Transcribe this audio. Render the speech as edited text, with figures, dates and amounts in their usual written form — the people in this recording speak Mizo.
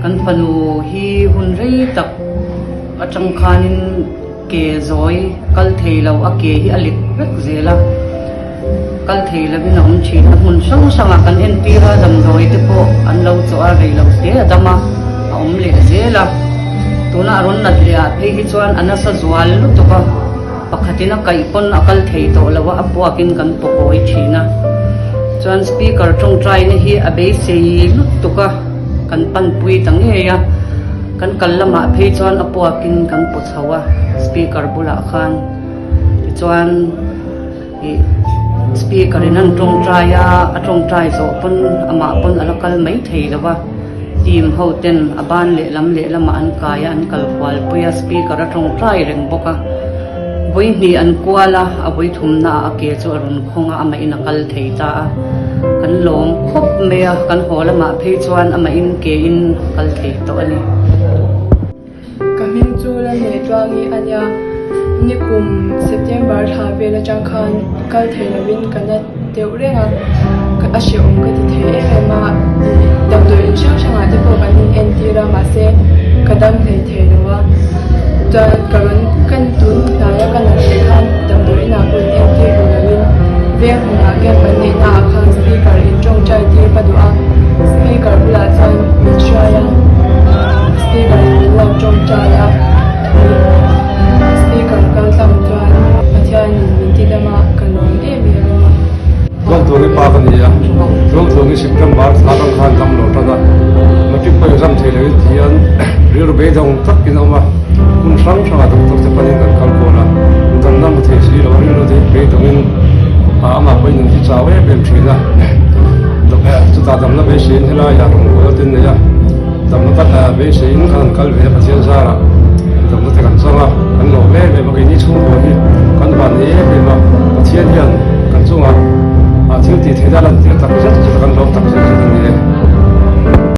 Kan fanu hi hun rei tak atang khanin ke zawi kal thei lo a ke hi a let vek zel a, kal thei lovin a awm thin a. Hmun hrang hrangah kan entir a, damdawi te pawh an lo chawh a, rei lo hle a dam a, a awm leh zel a. Tuna a rawn nat leh ah phei hi chuan a nasa zual lutuk a. Pakhatin a kaih pawn a kal thei tawh lo a, a puakin kan pawkawi thin a. Chuan speaker tawngtaina hi a beisei lutuk a, kan panpui ta ngei a. Kan kal lamah phei chuan a puakin kan paw chho a speaker bulah khan. Tichuan ih speaker in an tawngtai a, a tawngtai zawh pawn amah pawn a la kal mai thei lo a. Team ho ten a ban lehlam lehlamah an kai a, an kal hual pui a, speaker a tawngtai reng bawk a. Vawi hnih an kual a, a vawi thumna ah a ke chu a rawn khawng a, amah in a kal thei ta a. Kan lawm khawp mai a, kan haw lamah phei chuan amah in ke in a kal thei tawh a ni. Ka hming chu Lalnei Tluangi a nia. Nikum September thla vel atang khan kal thei lovin ka na deuh reng a, a hrehawm ka ti thei em em a, damdawi in hrang hrangah te pawh kan in entir a mahse ka dam hlei thei lo a, chuan ka rawn kan tun hnaia ka nat leh khan damdawi inah pawh in entir duh lovin veng hmunah camp an neihna ah khan speaker in tawngtai tir ka duh a, speaker bulah chuan min hruai a. Speaker in min lo tawngtai a, speaker kal tlang chuan Pathian in min ti dam a, ka lawm em em a ni. Tluangtluangi pa ka ni a, Tluangtluangi September thla atang khan dam lo tan a, matric pawh exam thei loin ti hian rilru beidawng takin a awm a, hmun hrang hrangah doctor te panin kan kal kual a, damna hmu thei si lo a rilru te beidawngin amah pawhin min ti chau em em thin a, chutah damna beiseiin helaiah rawngbawlna te an nei a. Damna tak a beiseiin khan an kal ve a, Pathian zarah damna te kan chang a, kan lawm em em a, keini chhungkaw hi kan van nei em em a, Pathian hian kan chungah thil tih theihna a lantir tak zet zet a, kan lawm tak zet zet a ni e.